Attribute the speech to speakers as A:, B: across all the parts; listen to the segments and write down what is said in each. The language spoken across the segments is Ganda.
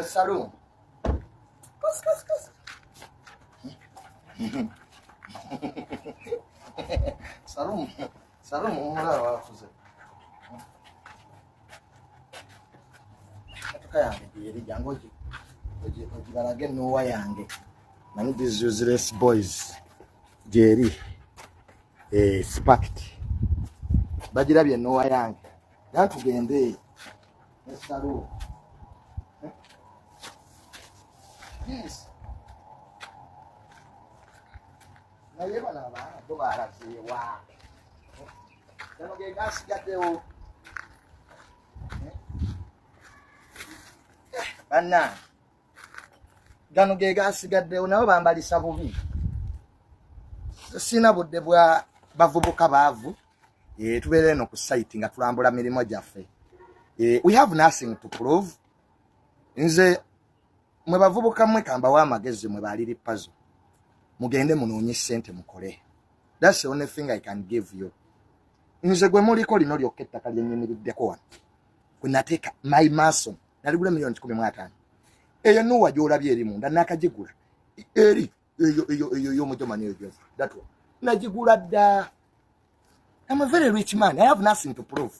A: Salum. Kos, kos, kos. Salum. Salum omulaba wakuze. Motoka yange gyeri, jangu ogibalage Noah yange. Manyi these useless boys gyeri. Sparked. Bagirabye Noah yange. Jangu tugende. Ne Salum. Yes. Naye bano abaana bo balazeewa? Gano ge gasigaddewo. Bannange, gano ge gasigaddewo, nabo bambalisa bubi. Sina budde bwa bavubuka baavu. Tubeera eno ku site nga tulambula mirimu gyaffe. We have nothing to prove. Nze mwe bavubuka mmwe kambawo amagezi, mwe baliri pazo, mugende munoonye ssente mukole. That's the only thing I can give you. Nze gwe muliko lino lyokka ettaka lyennyimiriddeko wano kwe nateeka my mason, naligula miliyoni 150. Eyo Noah gy'olabye eri munda nakagigula eri eyo eyo eyo ey'omujomani eyo that one nagigula dda. I'm a very rich man. I have nothing to prove.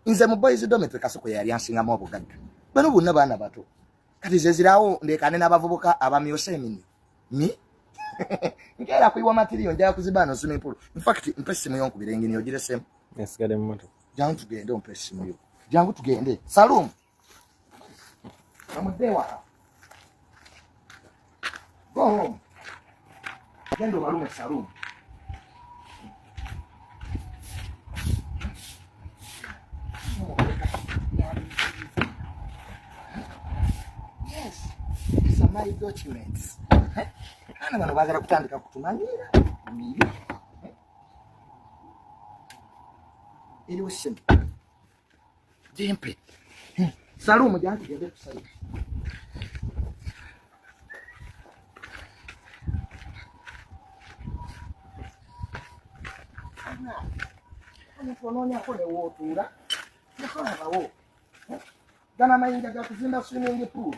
A: Nze mu boys dormitory Kasoko yali ansingamu obugagga. Bano bonna baana bato. Kati ze zirawo ndekane n'abavubuka abamyose eminwe. Mi? Nkeera kuyiwa material, njala kuziba no swimming pool. In fact, mpe essimu yo nkubire engini ogiresemu.
B: Nsigadde mu motoka.
A: Jangu tugende, ompe essimu yo. Jangu tugende. Salum. Bamudde ewaka. Go home. Genda obalume, Salum. Yes, these are my documents. Ana bano baagala kutandika kutumanyira. Bibi. Eriwo essimu. Jimpe. Salumu, jangu tugende ku site. Omuntu onoonyako ne wootuula nekolabawo. Gano amayinja ga kuzimba swimming pool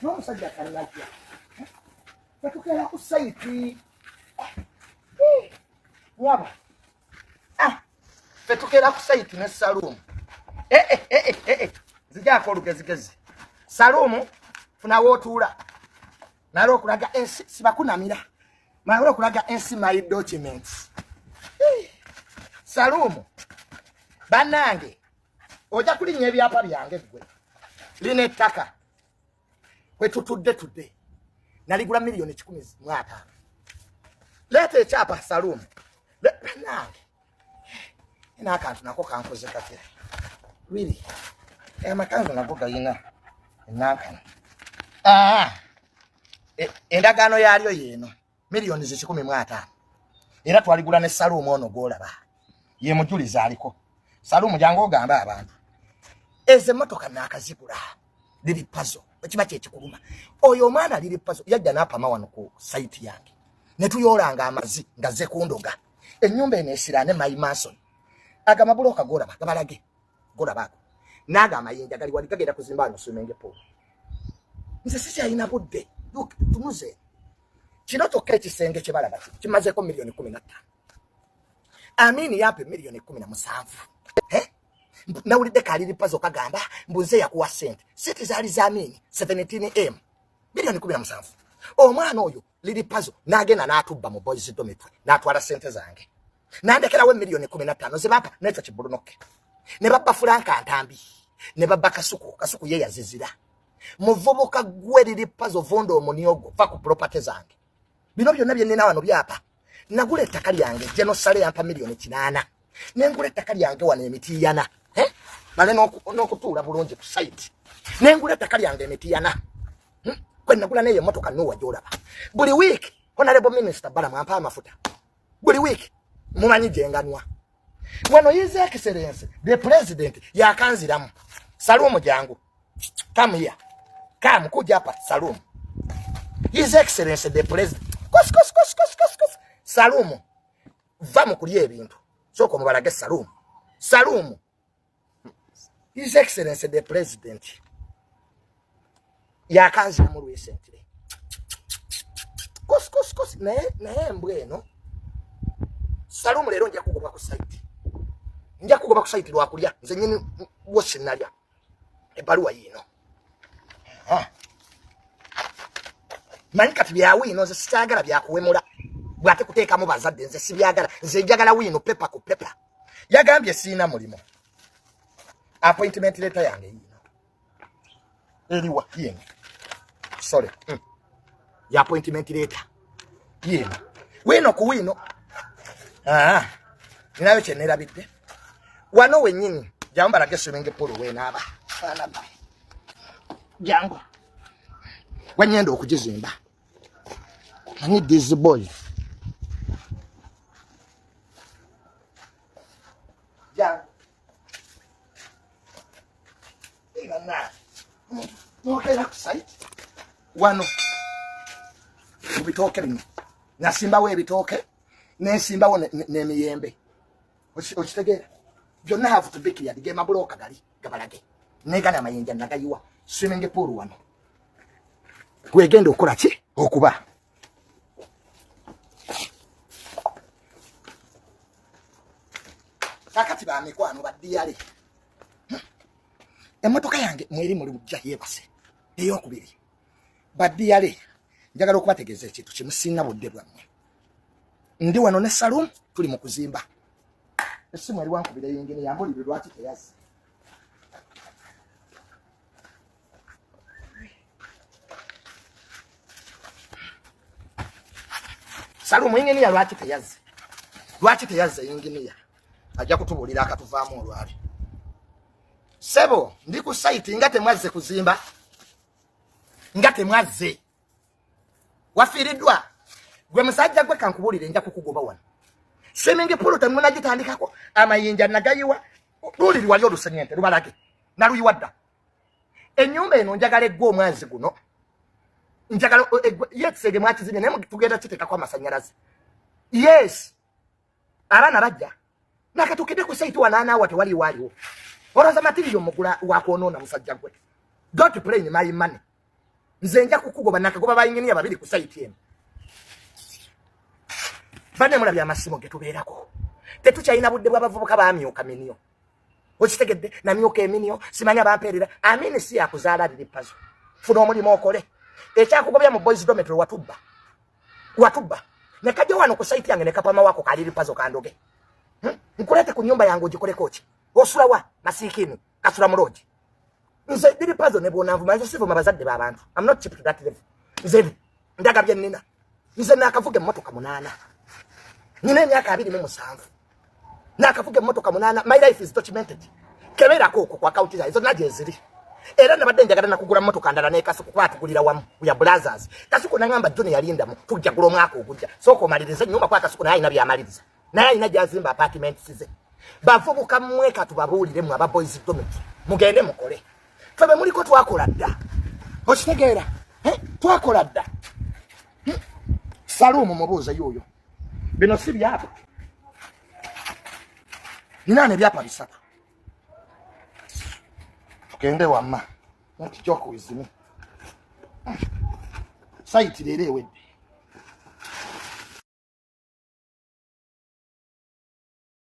A: n'omusajja kannajja tetukeera ku site nyaba. Fetukeera ku site ne Salumu. Nzijaako olugezigezi. Salumu, funa wootuula nale okulaga ensi, sibakunamira nale okulaga ensi my documents. Salumu, bannange, ojja kulinnya ebyapa byange ggwe. Lino ettaka kwe tutudde tudde naligula miliyoni 150. Leeta ekyapa, Salumu. Bannange, n'akantu nako kankoze katya? Really, amakanzu nago gayina enankano. Endagaano yaalyo yeeno, miliyoni 150, era twaligula ne Salumu ono gwolaba ye mujulizi aliko. Salumu, jangu ogambe abantu. Ezo emmotoka naakazigula. Liri pazo ekiba kyekikuluma oyo omwana liri pazo yajja n'apama wano ku site yange ne tuyoolanga amazi nga ze kundoga. Ennyumba eno esiraane my mason. Aga mabuloka golaba, gabalage, golaba ago naago amayinja gali wali gagenda kuzimba wano swimming pool. Nze sikyalina budde. Look, tunuze kino kyokka ekisenge kye balaba kino kimazeeko miliyoni 15. Amini yampa miliyoni 17. Eh? Nawulidde kaliri pazo kagamba mbu nze yakuwa sente. Sente zaali za Amini, 17 m, miliyoni 17. Omwana oyo liri pazo n'agenda n'atubba mu boys dormitory n'atwala sente zange nandekerawo miliyoni 15 zebampa n'ekyo kibulunoke. Ne babba Fulanka Ntambi ne babba Kasuku. Kasuku ye yazizira. Muvubuka gwe liri pazo, vunda omunyogo, va ku property zange. Bino byonna bye nnina wano byapa. Nagula ettaka lyange Genosale yampa miliyoni 8, nengula ettaka lyange wano Emitiyana. Eh? Male n'okutuula bulungi ku site, nengula ettaka lyange Emitiyana. Kwe nagula neyo emmotoka Noah gy'olaba. Buli wiiki Honorable Minister Balamu ampa amafuta buli wiiki, mumanyi gyenganwa wano. His Excellence the President yakanziramu. Salumu, jangu, come here, come, kuja hapa, Salumu. His Excellence the President, kos kos kos kos kos kos. Salumu, va mu kulya ebintu, sooka omubalage. Salumu, Salumu, His Excellence the President. Yakanziramu recently. Kosi kosi kosi, naye naye embwa eno. Salumu, leero nja kugoba ku site, nja kugoba ku site lwakulya. Nze nyini wo sinalya. Ebbaluwa yiino. Manyi kati byawiino, nze sikyagala byakuwemula bwate kuteekamu bazadde, nze sibyagala. Nze njagala wiino, paper ku paper. Yagambye siina mulimu. Appointment letter yange yiino, eriwa? Yeno, sorry. Ya appointment letter yeno, wino ku wino. Ah, ninayo kyenerabidde wano wennyini. Jangu balage swimming pool wenaaba. Jangu, wanyenda okugizimba. I need these boys. Jangu. Nokera ku site wano mu bitooke bino, nasimbawo ebitooke, nensimbawo n'emiyembe. Okitegeera? Byonna have to be cleared. Ge mabulooka gali gabalage, negana amayinja nagayiwa. Swimming pool wano gwegenda okukola ki okuba. Kakati bamikwano badiyale, emmotoka yange mweri muli mujja yebase eyokubiri. Badiyale, njagala okubategeeza ekintu kimu. Singa budde bwammwe, ndi wano ne Salum, tuli mu kuzimba. Essimu eri wankubira, yingini yambulire lwaki teyazze. Salumu, yinginiya lwaki teyazze? Lwaki teyazze? Yinginiya ajja kutubuulira akatuvaamu olwali. Sebo, ndi ku site nga temwazze kuzimba, nga temwazze, wafiiriddwa gwe musajja gwe. Kankubuulire, nja kukugoba wano. Swimming pool temunagitandikako, amayinja nagayiwa. Luliri wali olusenyente lubalage, naluyiwa dda. Ennyumba eno njagala eggwe omwezi guno, njagala yekisenge mwakizimye, naye tugenda kiteekako amasanyalaze. Yes, abaana bajja nakatukidde ku site wanaanaawa, tewali waaliwo. Olowooza material mugula wakwonoona? Musajja gwe, don't play in my money. Nze nja kukugoba. Nakagoba bayinginiya babiri ku site eno. Bane, mulabye amasimu getubeerako, tetukyalina budde bw'abavubuka bamyuka minyo. Okitegedde? Namyuka eminyo, simanya bampeerera. Amini si yakuzaala liri pazo. Funa omulimu okole. Ekyakugobya mu boys dormitory, watubba, watubba nekajja wano ku site yange nekapama wako kaliri pazo kandoge. Nkulete ku nyumba yange ogikoleko ki? Osula wa masiikini? Kasula mu lodge. Nze diri pazo ne bwonanvuma, nze sivuma bazadde b'abantu. I'm not cheap to that level. Nze ndaga bye nnina. Nze nakavuga emmotoka 8, nina emyaka 27, nakavuga emmotoka 8. My life is documented. Keberako okwo ku akawunti zange zonna gyeziri. Era nabadde njagala nakugula mmotoka ndala ne Kasuku, kuba atugulira wamu, we are brothers. Kasuku nangamba, "Joni yalindamu, tujja gula omwaka ogujja, sooka omalirize ennyumba," kuba Kasuku naye alina byamaliriza, naye alina gyazimba apartments ze. Bavubuka mmwe, katubabuulire mwe aba boys dormitory, mugende mukole. Ffe be muliko twakola dda. Okitegeera? Twakola dda. Salumu mubuuze yuuyo. Bino si byapa, ninaana ebyapa 3. Tugende wamma. Not joke with me. Site leero ewedde.